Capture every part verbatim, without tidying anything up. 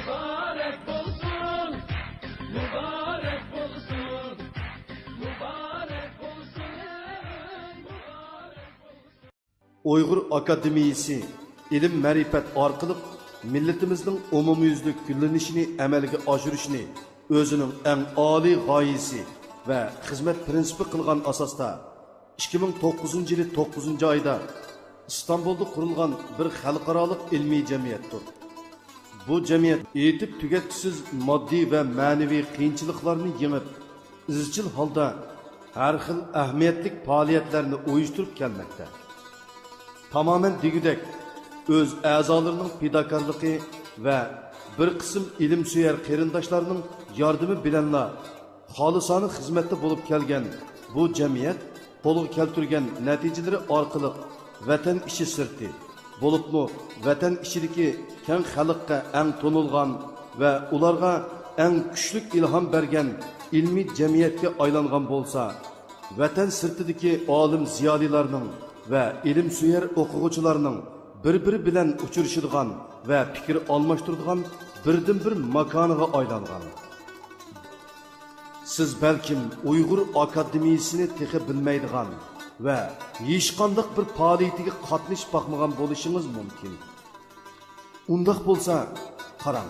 مۇبارەك بولسۇن، مۇبارەك بولسۇن، مۇبارەك بولسۇن، مۇبارەك بولسۇن. ئۇيغۇر ئاكادېمىيىسى ئىلىم-مەرىپەت ئارقىلىق مىللىتىمىزنىڭ ئومۇميۈزلۈك گۈللىنىشىنى ئەمەلگە ئاشۇرۇشنى ئۆزىنىڭ ئەڭ ئالىي غايىسى ۋە خىزمەت پىرىنسىپى قىلغان ئاساستا، ئىككى مىڭ توققۇزىنچى يىلى توققۇزىنچى ئايدا ئىستانبۇلدا قۇرۇلغان بىر خەلقئارالىق ئىلمىي جەمئىيەتتۇر. بۇ جەمئىيەت ئېيتىپ تۈگەتكۈسىز ماددىي ۋە مەنىۋى قىيىنچىلىقلارنى يېڭىپ، ئىزچىل ھالدا ھەر خىل ئەھمىيەتلىك پائالىيەتلەرنى ئۇيۇشتۇرۇپ كەلمەكتە. تامامەن دېگۈدەك ئۆز ئەزالىرىنىڭ پىداكارلىقى ۋە بىر قىسىم ئىلىمسۆيەر قېرىنداشلارنىڭ ياردىمى بىلەنلا خالىسانە خىزمەتتە بولۇپ كەلگەن بۇ جەمئىيەت قولغا كەلتۈرگەن نەتىجىلىرى ئارقىلىق ۋەتەن ئىچى سىرتى، بولۇپمۇ ۋەتەن ئىچىدىكى كەڭ خەلققە ئەڭ تونۇلغان ۋە ئۇلارغا ئەڭ كۈچلۈك ئىلھام بەرگەن ئىلمىي جەمئىيەتكە ئايلانغان بولسا، ۋەتەن سىرتىدىكى ئالىم زىيالىيلارنىڭ ۋە ئىلىمسۆيەر ئوقۇغۇچىلارنىڭ بىر-بىرى بىلەن ئۇچرىشىدىغان ۋە پىكىر ئالماشتۇرىدىغان بىردىنبىر ماكانىغا ئايلانغان. سىز بەلكىم ئۇيغۇر ئاكادېمىيىسىنى تېخى بىلمەيدىغان ۋە ھېچقانداق بىر پائالىيىتىگە قاتنىشىپ باقمىغان بولۇشىڭىز مۇمكىن. ئۇنداق بولسا، قاراڭ،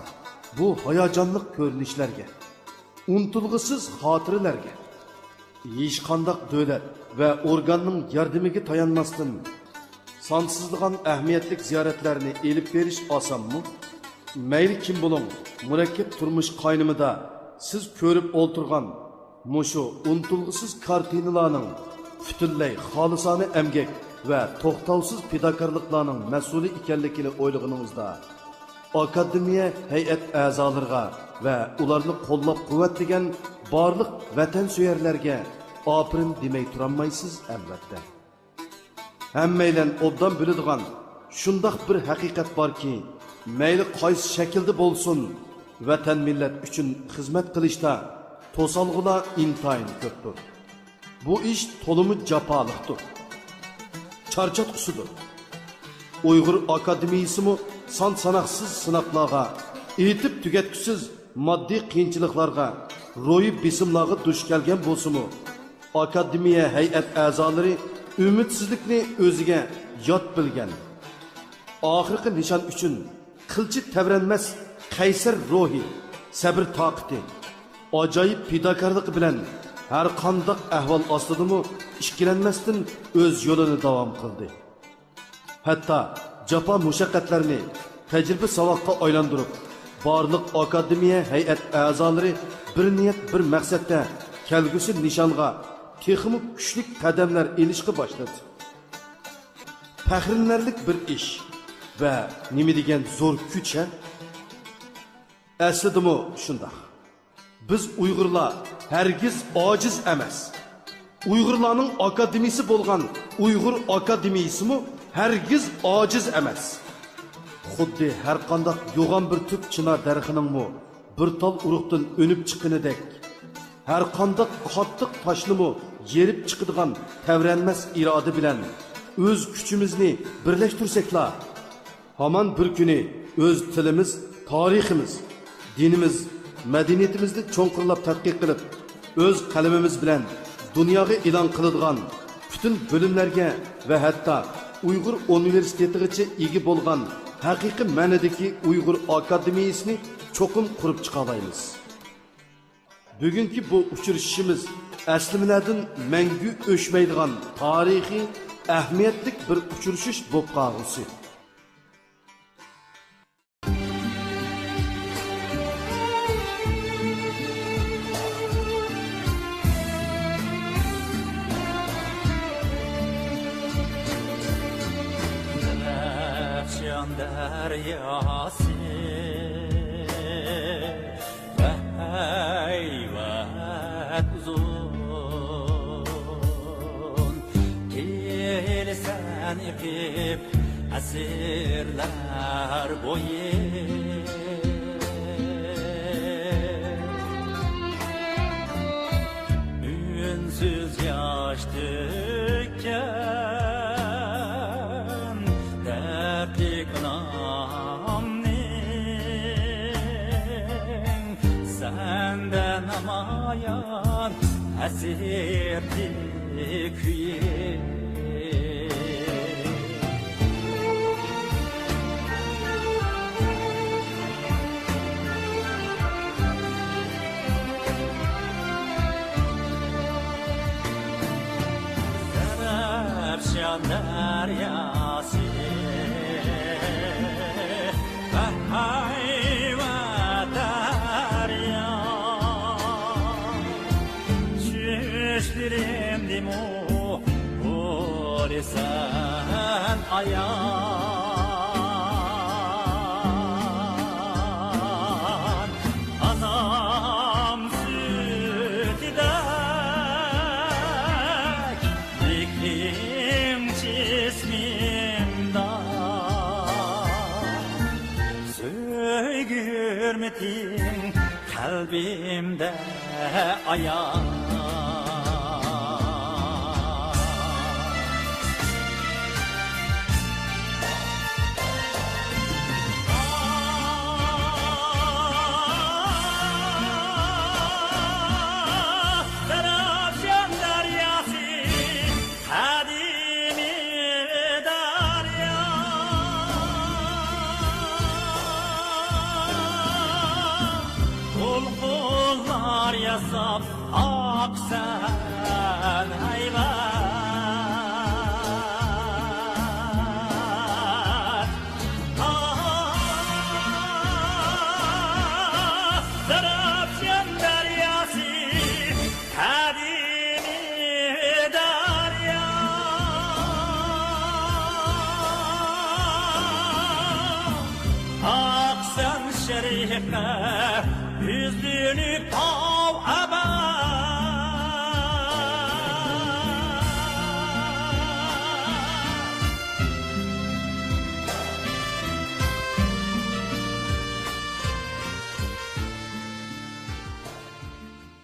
بۇ ھاياجانلىق كۆرۈنۈشلەرگە، ئۇنتۇلغۇسىز خاتىرىلەرگە، ھېچقانداق دۆلەت ۋە ئورگاننىڭ ياردىمىگە تايانماستىن، سانسىزلىغان ئەھمىيەتلىك زىيارەتلەرنى ئېلىپ بېرىش ئاسانمۇ؟ مەيلى كىم بولۇڭ، مۇرەككەپ تۇرمۇش قاينىمىدا سىز كۆرۈپ ئولتۇرغان مۇشۇ ئۇنتۇلغۇسىز كارتىنىلارنىڭ پۈتۈنلەي خالىسانە ئەمگەك ۋە توختاۋسىز پىداكارلىقلارنىڭ مەسئۇلى ئىكەنلىكىنى ئويلىغىنىڭىزدا، ئاكادېمىيە ھەيئەت ئەزالىرىغا ۋە ئۇلارنى قوللاپ-قۇۋۋەتلىگەن بارلىق ۋەتەنسۆيەرلەرگە ئاپىرىن دېمەي تۇرالمايسىز، ئەلۋەتتە. ھەممەيلەن ئوبدان بىلىدىغان شۇنداق بىر ھەقىقەت باركى، مەيلى قايسى شەكىلدە بولسۇن، ۋەتەن، مىللەت ئۈچۈن خىزمەت قىلىشتا توسالغۇلار ئىنتايىن كۆپتۇر. بۇ ئىش تولىمۇ جاپالىقتۇر، چارچاتقۇسىدۇر. ئۇيغۇر ئاكادېمىيىسىمۇ سان-ساناقسىز سىناقلارغا، ئېيتىپ تۈگەتكۈسىز ماددىي قىيىنچىلىقلارغا، روھىي بېسىملارغا دۇچ كەلگەن بولسىمۇ، ئاكادېمىيە ھەيئەت ئەزالىرى ئۈمىدسىزلىكنى ئۆزىگە يات بىلگەن. ئاخىرقى نىشان ئۈچۈن قىلچە تەۋرەنمەس قەيسەر روھى، سەبرى-تاقىتى، ئاجايىپ پىداكارلىقى بىلەن ھەرقانداق ئەھۋال ئاستىدىمۇ ئىككىلەنمەستىن ئۆز يولىنى داۋام قىلدى. ھەتتا جاپا-مۇشەققەتلەرنى تەجرىبە-ساۋاققا ئايلاندۇرۇپ، بارلىق ئاكادېمىيە ھەيئەت ئەزالىرى بىر نىيەت، بىر مەقسەتتە كەلگۈسى نىشانغا تېخىمۇ كۈچلۈك قەدەملەر ئېلىشقا باشلىدى. پەخىرلىنەرلىك بىر ئىش ۋە نېمە دېگەن زور كۈچ، ھە؟ ئەسلىدىمۇ شۇنداق. بىز ئۇيغۇرلار ھەرگىز ئاجىز ئەمەس. ئۇيغۇرلارنىڭ ئاكادېمىيىسى بولغان ئۇيغۇر ئاكادېمىيىسىمۇ ھەرگىز ئاجىز ئەمەس. خۇددى ھەرقانداق يوغان بىر تۈپ چىنار دەرىخىنىڭمۇ بىر تال ئۇرۇقتىن ئۈنۈپ چىققىنىدەك، ھەرقانداق قاتتىق تاشنىمۇ يېرىپ چىقىدىغان تەۋرەنمەس ئىرادە بىلەن ئۆز كۈچىمىزنى بىرلەشتۈرسەكلا، ھامان بىر كۈنى ئۆز تىلىمىز، تارىخىمىز، دىنىمىز، مەدەنىيىتىمىزنى چوڭقۇرلاپ تەتقىق قىلىپ، ئۆز قەلىمىمىز بىلەن دۇنياغا ئېلان قىلىدىغان، پۈتۈن بۆلۈملەرگە ۋە ھەتتا ئۇيغۇر ئۇنىۋېرسىتېتىغىچە ئىگە بولغان ھەقىقىي مەنىدىكى ئۇيغۇر ئاكادېمىيىسىنى چوقۇم قۇرۇپ چىقالايمىز. بۈگۈنكى بۇ ئۇچرىشىشىمىز ئەسلىمىلەردىن مەڭگۈ ئۆچمەيدىغان تارىخىي ئەھمىيەتلىك بىر ئۇچرىشىش بولۇپ قالغۇسى. زەرەپشان دەرياسى بەك ھەيۋەت ئۇزۇن، كېلىسەن ئېقىپ ئەسىرلەر بويى. ئۈنسىز ياش تۆككەن دەردلىك ئانامنى، سىرتى كۈيى. زەرەپشان دەرياسى، ۋەھاي ۋە دەريا. چۈشلىرىمدىمۇ بولىسەن ئايان، ئانام سۈتىدەك مېھرىڭ جىسمىمدا. سۆيگۈ ھۆرمىتىڭ قەلبىمدە ئايان. زەرەپشان دەرياسى، قەدىمىي دەريا، دولقۇنلار ياساپ ئاقىسەن ھەيۋەت. ئاھ، زەرەپشان دەرياسى، قەدىمىي دەريا، ئاقىسەن شەرققە، يۈزلىنىپ تاۋ